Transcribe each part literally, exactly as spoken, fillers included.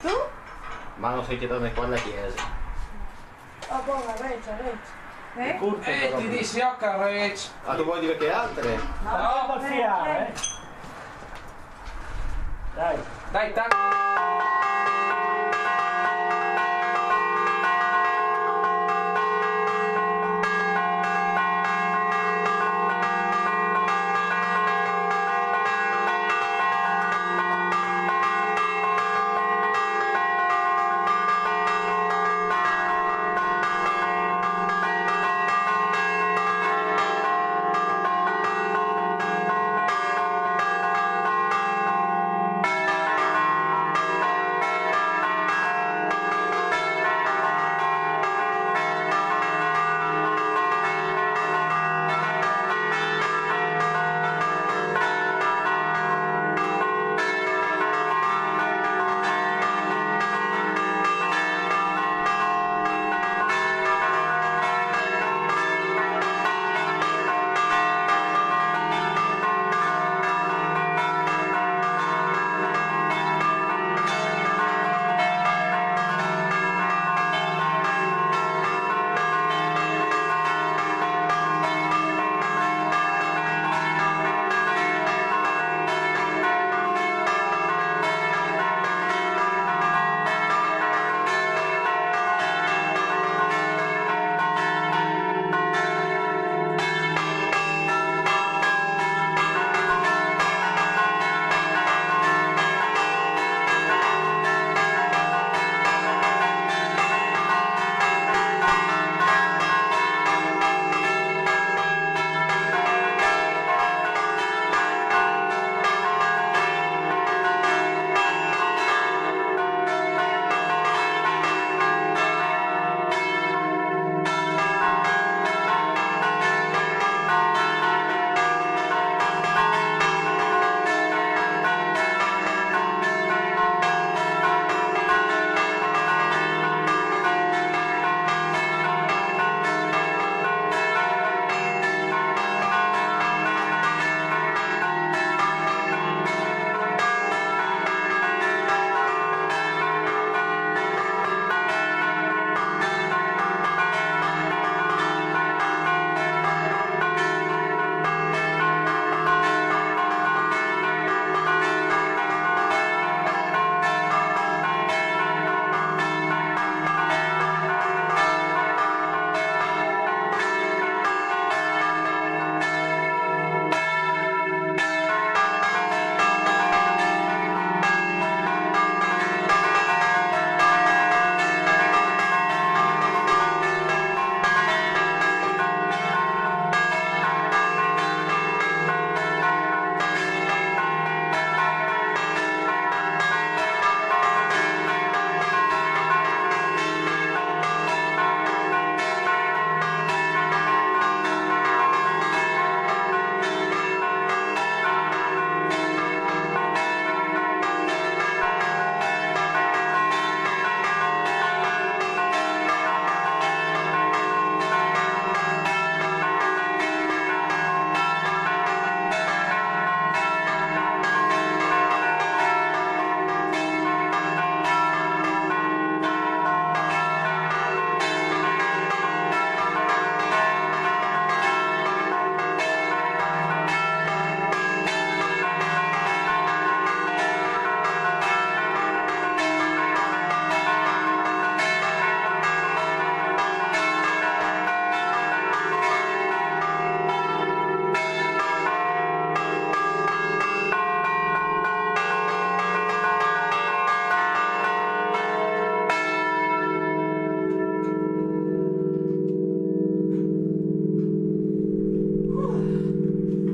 Tu? Ma non sei che torni qua alla chiesa. Oh, buona, regia, regia. Eh? Curto, eh, però. Ti dissi, oh, regia. Ma tu vuoi dire che altre? No, no, eh. Dai. Dai, tanto.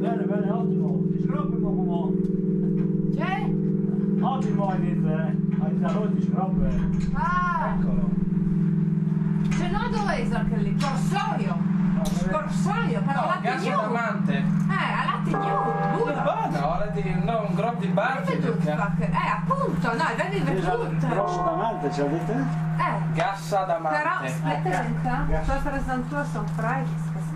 Bene, bene, ottimo. Ti sgroppi un po'. C'è? Ottimo, hai detto, eh. Hai detto, ti sgroppi. Ah! Eccolo. Se no, dove è quel lì? Corsoio. Corsoio, però. No, Latte Gas New. Damante. Eh, a Latte New. Urbano, ora di, no, un grob di bar. Eh, appunto, no, vedi, il grosso Damante, ci ha detto? Eh. Gas Damante. Però, aspetta, senta, sto presentando un price.